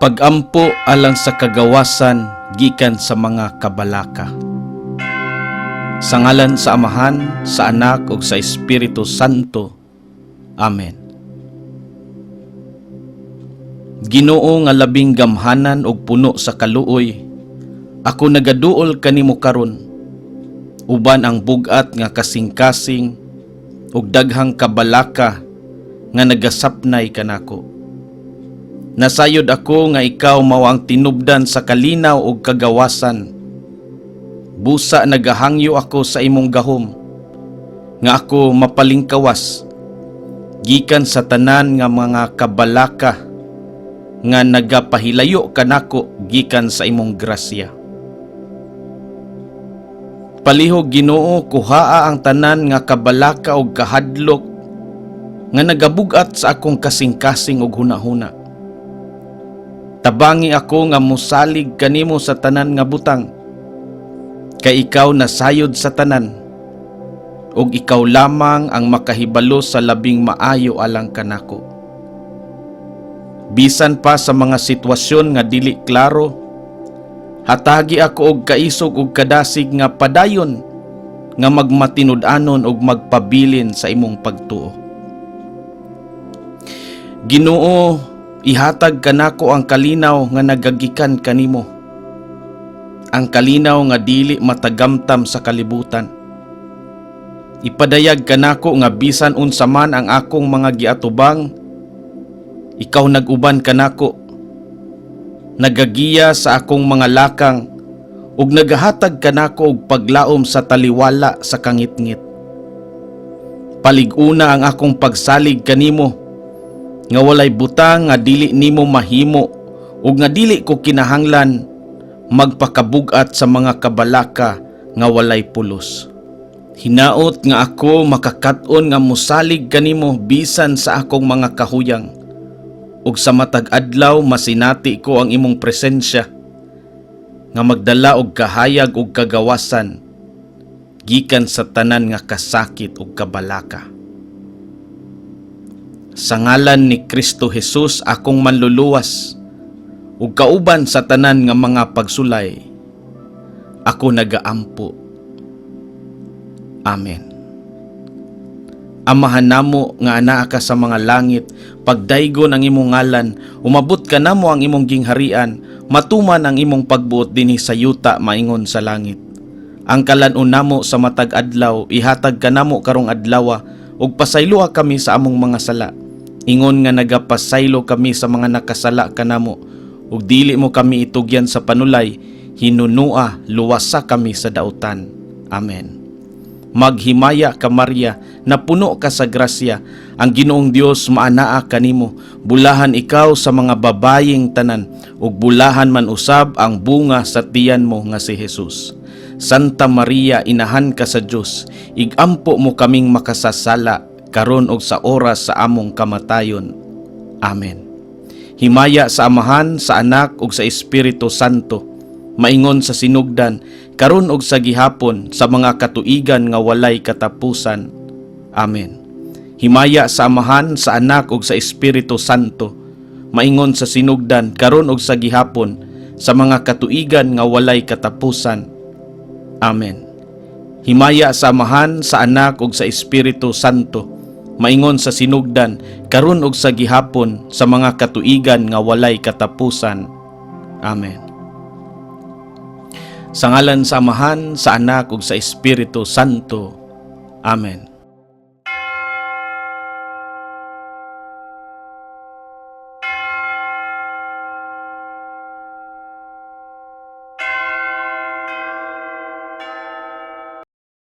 Pagampo alang sa kagawasan gikan sa mga kabalaka. Sa ngalan sa Amahan, sa Anak ug sa Espiritu Santo. Amen. Ginoo nga labing gamhanan ug puno sa kaluoy, ako nagaduol kanimo karon uban ang bug-at nga kasing-kasing ug daghang kabalaka nga nagasapnay kanako. Nasayod ako nga ikaw mao ang tinubdan sa kalinaw ug kagawasan. Busa nagahangyo ako sa imong gahom nga ako mapalingkawas gikan sa tanan nga mga kabalaka nga nagapahilayo kanako gikan sa imong grasya. Palihog, Ginoo, kuhaa ang tanan nga kabalaka ug kahadlok nga nagabug-at sa akong kasing-kasing ug hunahuna. Tabangi ako nga musalig kanimo sa tanan nga butang, kay ikaw nasayod sa tanan ug ikaw lamang ang makahibalo sa labing maayo alang kanako. Bisan pa sa mga sitwasyon nga dili klaro, hatagi ako og kaisog ug kadasig nga padayon nga magmatinud-anon ug magpabilin sa imong pagtuo. Ginoo, ihatag kanako ang kalinaw nga nagagikan kanimo. Ang kalinaw nga dili matagamtam sa kalibutan. Ipadayag kanako nga bisan unsa man ang akong mga giatubang, ikaw nag-uban kanako. Nagagiya sa akong mga lakang ug nagahatag kanako og paglaom sa taliwala sa kangitngit. Palig-una ang akong pagsalig kanimo nga walay butang nga dili nimo mahimo ug nga dili ko kinahanglan magpakabug-at sa mga kabalaka nga walay pulos. Hinaot nga ako makakat-on nga musalig kanimo bisan sa akong mga kahuyang ug sa matag adlaw masinati ko ang imong presensya nga magdala og kahayag ug kagawasan gikan sa tanan nga kasakit ug kabalaka. Sa ngalan ni Kristo Jesus, akong Manluluwas, ug kauban sa tanan nga mga pagsulay, ako nagaampo. Amen. Amahan namo nga anaa ka sa mga langit, pagdaygon ang imong ngalan, umabot kanamo ang imong gingharian, matuman ang imong pagbuot dinhi sa yuta maingon sa langit. Ang kalan-on namo sa matag adlaw ihatag kanamo karong adlawa, ug pasayloa kami sa among mga sala, ingon nga nagapasaylo kami sa mga nakasala kanamo, ug dili mo kami itugyan sa panulay, hinunua luwasa kami sa dautan. Amen. Maghimaya ka, Maria, napuno ka sa grasya, ang Ginoong Dios maanaa kanimo. Bulahan ikaw sa mga babayeng tanan, ug bulahan man usab ang bunga sa tiyan mo nga si Jesus. Santa Maria, Inahan ka sa Dios, igampo mo kaming makasasala karon ug sa oras sa among kamatayon. Amen. Himaya sa Amahan, sa Anak ug sa Espiritu Santo, maingon sa sinugdan, karon ug sa gihapon, sa mga katuigan nga walay katapusan. Amen. Himaya sa Amahan, sa Anak ug sa Espiritu Santo, maingon sa sinugdan, karon ug sa gihapon, sa mga katuigan nga walay katapusan. Amen. Himaya sa Amahan, sa Anak ug sa Espiritu Santo, maingon sa sinugdan, karon ug sa gihapon, sa mga katuigan nga walay katapusan. Amen. Sa ngalan sa Amahan, sa Anak ug sa Espiritu Santo. Amen.